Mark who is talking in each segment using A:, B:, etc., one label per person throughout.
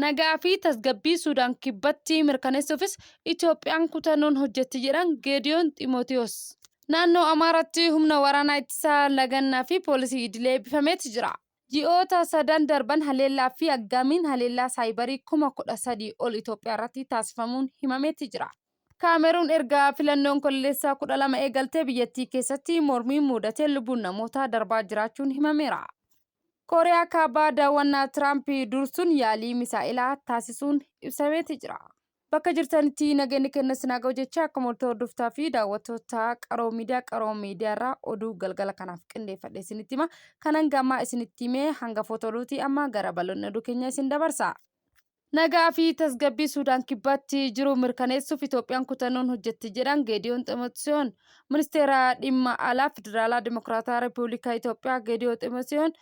A: Nagaa fi tasgabbii Suudaan Kibbatti mirkaneessuufis Itoophiyaan kutannoon hojjetti jedhan Geediyoon Ximootiyoos. Naannoo Amaaraatti humna waraanaa ittisaa lagannaa fi poolisii idilee eebbifameeti jira. Ji'oota sadan darban haleellaa fi aggaamiin haleellaa saayibarii 13,000 ol Itoophiyaa irratti taasifamuun himameeti jira. Kaameruun erga filannoon Onkololeessa 12 eegaltee biyyattii keessatti mormiin muudateen lubbuun namootaa darbaa jiraachuun himameera. Kooriyaa Kaabaa daawwannaa Tiraamp dursuun yaalii misaa'elaa taasisuun ibsameeti jira. Bakka jirtanitti nageenyi kenna sinaa ga'u jecha akka moltoo hordoftaa fi daawwattoota Qaroo Miidiyaa Qaroo Miidiyaa irraa oduu galgala kanaaf qindeeffadhe isinitti hima. Kan hanga ammaa isinitti himee hangafoota oduuti amma gara bal'oonni oduu keenya isin dabarsa. Nagaa fi tasgabbii Suudaan Kibbaatti jiru mirkaneessuuf Itoophiyaan kutannoon hojjetti jedhan Geediyoon Ximotisiyoon. Ministeera Dhimma Alaa Federaalaa Dimokiraataa Riippubilika Itoophiyaa Geediyoon Ximotisiyoon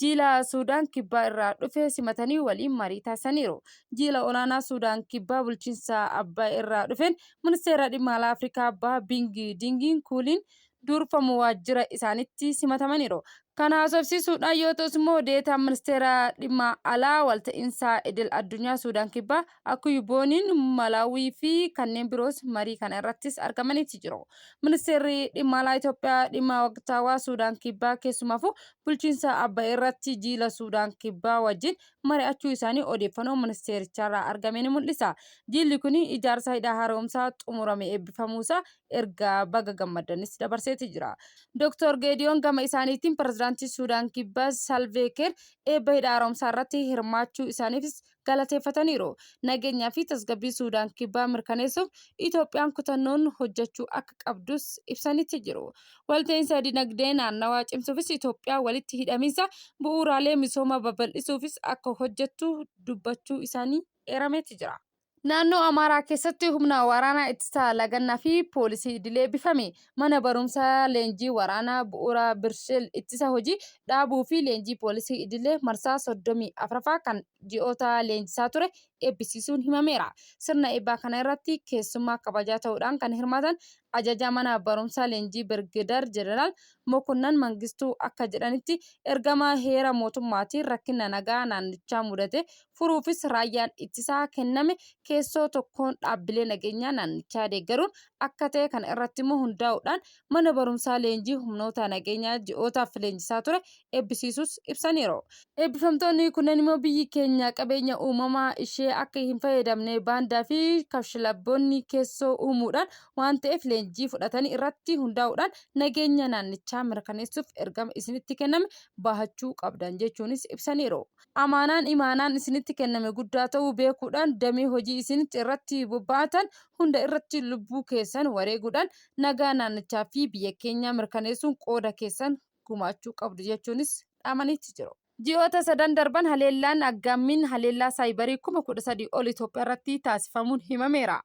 A: jiila Suudaan Kibbaa irraa dhufe simatanii waliin marii taasisaniiru. Jiila olaanaa Suudaan Kibbaa bulchiinsa Abbaay irraa dhufeen Ministeera Dhimma Alaa Afrikaa Bahaa Biingi Diingiin Kuuliin durfamu waajjira isaanitti simatamaniiru. Kana haasofsiisuudhaan yoo ta'us immoo deetaan ministeera dhimma alaa walta'iinsa idil addunyaa Suudaan Kibbaa Akuyu Booniin Malaawii fi kanneen biroos marii kana irrattis argamaniiti jiru. Ministeerri dhimma alaa Itoophiyaa dhimma waqtaawaa Suudaan Kibbaa keessumaafuu bulchiinsa Abbay irratti jiila Suudaan Kibbaa wajjin mari'achuu isaanii odeeffannoo ministeericharraa argame ni mul'isa. Jiilli kun ijaarsa hidha haaromsaa xumurame eebbifamuusaa ergaa baga gammaddanis dabarseeti jira. Dr. Geediyoon gama isaaniitiin pirezidaantii Suudaan Kibbaa Salvee Keer eebba hidha haaromsaa irratti hirmaachuu isaaniifis galateeffataniiru. Nageenyaa fi tasgabbii Suudaan Kibbaa mirkaneessuuf Itoophiyaan kutannoon hojjechuu akka qabdus ibsanitti jiru. Walta'iinsa dinagdee naannawaa cimsuufis Itoophiyaa walitti hidhamiinsa bu'uuraalee misoomaa babal'isuufis akka hojjettu dubbachuu isaanii eerameeti jira. Naannoo Amaaraa keessatti humna waraanaa ittisa lagannaa fi poolisii idilee eebbifame. Mana barumsaa leenjii waraanaa bu'uura Birshil ittisa hojii dhaabuu fi leenjii poolisii idilee marsaa 34ffaa kan ji'oota leenjisaa ture eebbisiisuun himameera. Sirna eebbaa kana irratti keessummaa kabajaa ta'uudhaan kan hirmaatan ajajaa mana barumsaa leenjii Birgidar Jeneraal Mokonnan Mangistuu akka jedhanitti ergama heera mootummaatiin rakkina nagaa naannichaa mudate furuufis raayyaan ittisaa kenname keessoo tokkoon dhaabbilee nageenyaa naannichaa deeggaruun akka ta'e kana irratti immoo hundaa'uudhaan mana barumsaa leenjii humnoota nageenyaa ji'ootaaf leenjisaa ture eebbisiisuus ibsaniiru. Eebbifamtoonni kunneen immoo biyyi keenya qabeenya uumamaa ishee akka hin fayyadamne baandaa fi kashlabboonni keessoo uumuudhaan waan ta'eef leenjii fudhatanii irratti hundaa'uudhaan nageenya naannichaa mirkaneessuuf ergama isinitti kenname bahachuu qabdan jechuunis ibsaniiru. Amaanaan imaanaan isinitti kenname guddaa ta'uu beekuudhaan damee hojii isinitti irratti bobba'atan hunda irratti lubbuu keessan wareeguudhaan nagaa naannichaa fi biyya keenyaa mirkaneessuun qooda keessan gumaachuu qabdu jechuunis dhaamaniitti jiru. Ji'oota sadan darban haleellaan aggaammiin haleellaa saayibarii 13,000 ol Itoophiyaa irratti taasifamuun himameera.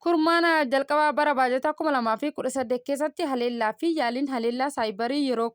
A: Kurmaana jalqabaa bara baajataa 2018 keessatti haleellaa fi yaaliin haleellaa saayibarii yeroo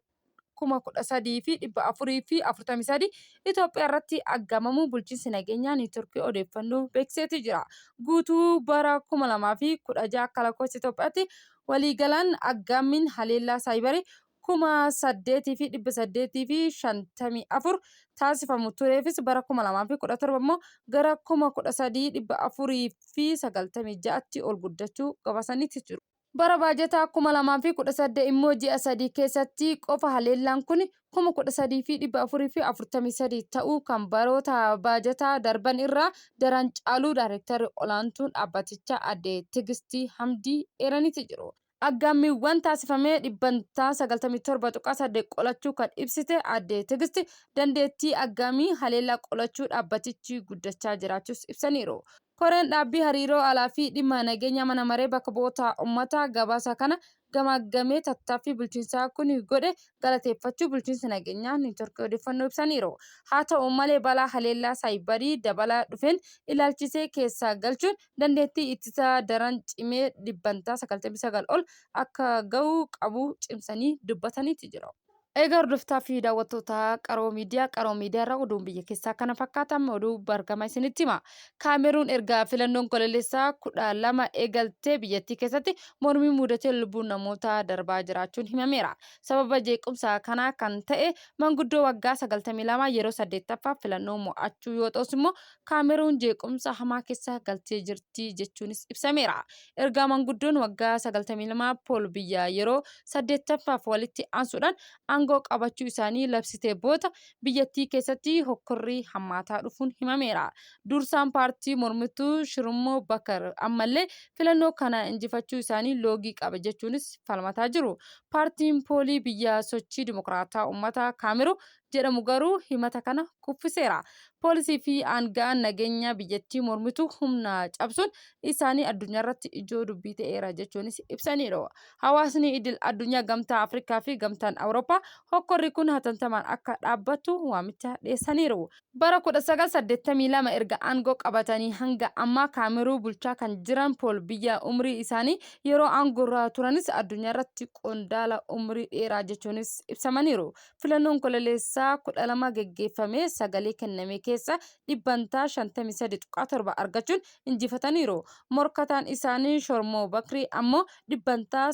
A: 13,443 Itoophiyaa irratti aggaamamuu bulchiinsi nageenyaa neetworkii odeeffannoo beeksiseeti jira. Guutuu bara 2016 akka lakkoofsa Itoophiyaatti waliigalaan aggaammiin haleellaa saayibarii 8,854 taasifamu tureefis bara 2017 immoo gara 13,496tti ol guddachuu gabaasaniiti jiru. Bara baajataa 2018 immoo ji'a sadii keessatti qofa haleellaan kun 13,443 ta'uu kan baroota baajataa darban irraa daran caaluu Daarektarri Olaantuun dhaabbatichaa Aadde Tigisti Hamdii eeraniiti jiru. Aggaammiiwwan taasifame dhibbantaa 97.8 qolachuu kan ibsite Aadde Tigisti, dandeettii aggaamii haleellaa qolachuu dhaabbatichi guddachaa jiraachuus ibsaniiru. Koreen dhaabbii hariiroo alaa fi dhimma nageenyaa mana maree bakka bu'oota ummataa gabaasa kana gamaaggamee tattaaffii bulchiinsaa kuni godhe galateeffachuu bulchiinsi nageenyaa neetworkii odeeffannoo ibsaniiru. Haa ta'u malee balaa haleellaa saayibarii dabalaa dhufeen ilaalchisee keessa galchuun dandeettii ittisaa daran cimee dhibbantaa 99 ol akka ga'uu qabu cimsanii dubbataniiti jiru. Egaa hordoftaa fi daawwattoota Qaroo Miidiyaa, Qaroo Miidiyaa irraa oduun biyya keessaa kana fakkaata. Amma oduu bargama isinitti hima. Kaameruun erga filannoon kololeessaa 12 eegaltee biyyattii keessatti mormii mudatee lubbuun namootaa darbaa jiraachuun himameera. Sababa jeequmsa kanaa kan ta'e manguddoo waggaa 92 yeroo 8ffaaf filannoo mo'achuu yoo ta'us immoo Kaameruun jeequmsa hamaa keessa galtee jirti jechuunis ibsameera. Ergaa manguddoon waggaa 92 Pool biyya yeroo 8ffaaf walitti aansuudhaan aangoo qabachuu isaanii labsitee booda biyyattii keessatti hokkorri hammaataa dhufuun himameera. Dursaan paartii mormituu Shirummoo Bakar ammallee filannoo kana injifachuu isaanii loogii qaba jechuunis falmataa jiru. Paartiin Poolii biyya Sochii Dimokiraataa Ummata Kaameruu jedhamu garuu himata kana kuffiseera. Poolisii fi aanga'aan nageenyaa biyyattii mormitu humna cabsuun isaanii addunyaarratti ijoo dubbii ta'eera jechuunis ibsaniiru. Hawaasni idil addunyaa Gamtaa Afrikaa fi Gamtaan Awurooppaa hokkorri kun hatantamaan akka dhaabbatu waamicha dhiyeessaniiru. Bara 1982 erga aangoo qabatanii hanga ammaa Kaameruu bulchaa kan jiran Pool Biyya umrii isaanii yeroo aangoorra turanis addunyaarratti qondaala umrii dheeraa jechuunis ibsamaniiru. Filannoon Onkololeessaa 12 geggeeffame sagalee kenname keessa dhibbantaa 53.7 argachuun injifataniiru. Morkataan isaanii Shormoo Bakrii ammoo dhibbantaa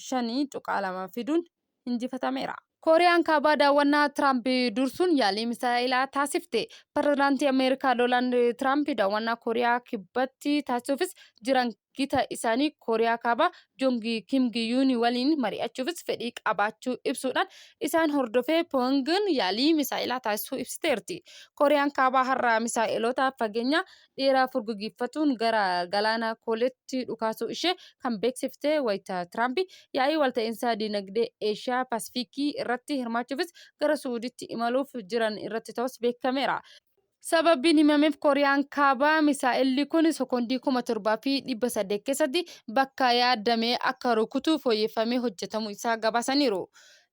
A: 35.2 fiduun injifatameera. Kooriyaan Kaabaa daawwannaa Tiraamp dursuun yaalii misaa'elaa taasifte. Pirezidaantii Ameerikaa Doonaald Tiraamp daawwannaa Kooriyaa Kibbatti taasisuufis jiran gita isaanii Kooriyaa Kaabaa Joong Kim Giyuun waliin mari'achuufis fedhii qabaachuu ibsuudhaan isaan hordofee Pyongyang yaalii misaa'elaa taasisuu ibsiteerti. Kooriyaan Kaabaa har'a misaa'eloota fageenya dheeraa furguggiffatuun gara galaana Kooleetti dhukaasuu ishee kan beeksifte wayita Tiraamp yaa'ii walta'iinsa dinagdee Eeshiyaa Pasifikii irratti hirmaachuufis gara Su'uuditti imaluuf jiran irratti ta'us beekameera. Sababbiin himameef Kooriyaan Kaabaa misaa'elli kun sekoondii 7800 keessatti bakka yaadame akka rukutu fooyyeffamee hojjetamuu isaa gabaasaniiru.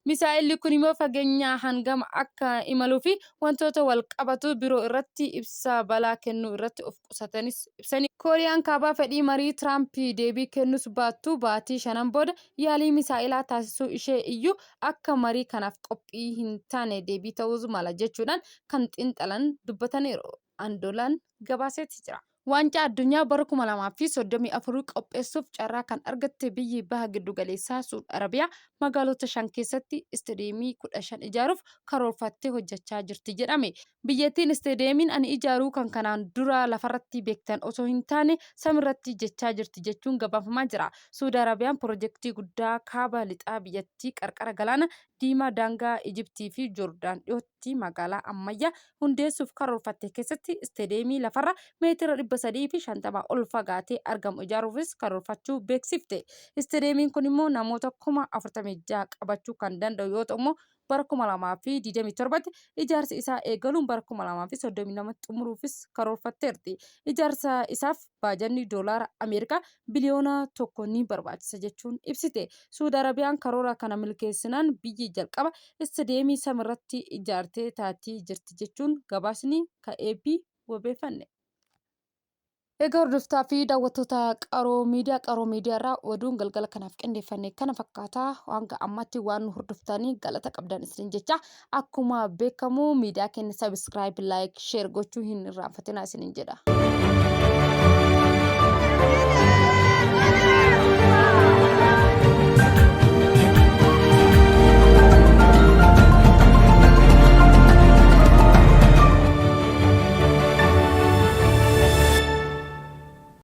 A: Misaa'elli kun immoo fageenya hangam akka imaluu fi wantoota wal qabatu biroo irratti ibsa balaa kennuu irratti of qusatanis ibsaniiru. Kooriyaan Kaabaa fedhii marii Tiraamp deebii kennus baattu baatii shanan booda yaalii misaa'elaa taasisuu ishee iyyuu akka marii kanaaf qophii hin taane deebii ta'uu mala jechuudhaan kan xiinxalan dubbataniiru. Andolaan gabaaseeti jira. Waancaa Addunyaa bara 2034 qopheessuuf carraa kan argatte biyyi Baha Giddugaleessaa Suud Arabiyaa magaalota shan keessatti istaadiyeemii 15 ijaaruuf karoorfattee hojjechaa jirti jedhame. Biyyattiin istaadiyeemiin ani ijaaru kan kanaan dura lafarratti beektan osoo hin taane samiirratti jechaa jirti jechuun gabaafamaa jira. Suud Arabiyaan pirojektii guddaa kaaba lixaa biyyattii qarqara galaana Diimaa daangaa Ijiptii fi Joordaan dhiyootti magaalaa ammayyaa hundeessuuf karoorfatte keessatti istaadiyeemii lafarra meetira 350 ol fagaatee argamu ijaaruufis karoorfachuu beeksifte. Istaadiyeemiin kun immoo namoota 46,000 qabachuu kan danda'u yoo ta'u immoo bara 2027tti ijaarsi isaa eegaluun bara 2032tti xumuruufis karoorfatteerti. Ijaarsa isaaf baajanni doolaara Ameerikaa biliyoona tokko ni barbaachisa jechuun ibsite. Suud Arabiyaan karoora kana milkeessinaan biyyi jalqaba istaadiyeemii samiirratti ijaartee taatii jirti jechuun gabaasni KAB wabeeffanne. Egaa hordoftaa fi daawwattoota Qaroo Miidiyaa, Qaroo Miidiyaa irraa oduun galgala kanaaf qindeeffanne kana fakkaata. Hanga ammaatti waan nu hordoftanii galata qabdan isin jecha akkuma beekamu miidiyaa keenya subscribe, like, share gochuu hin irraanfatinaa isinin jedha.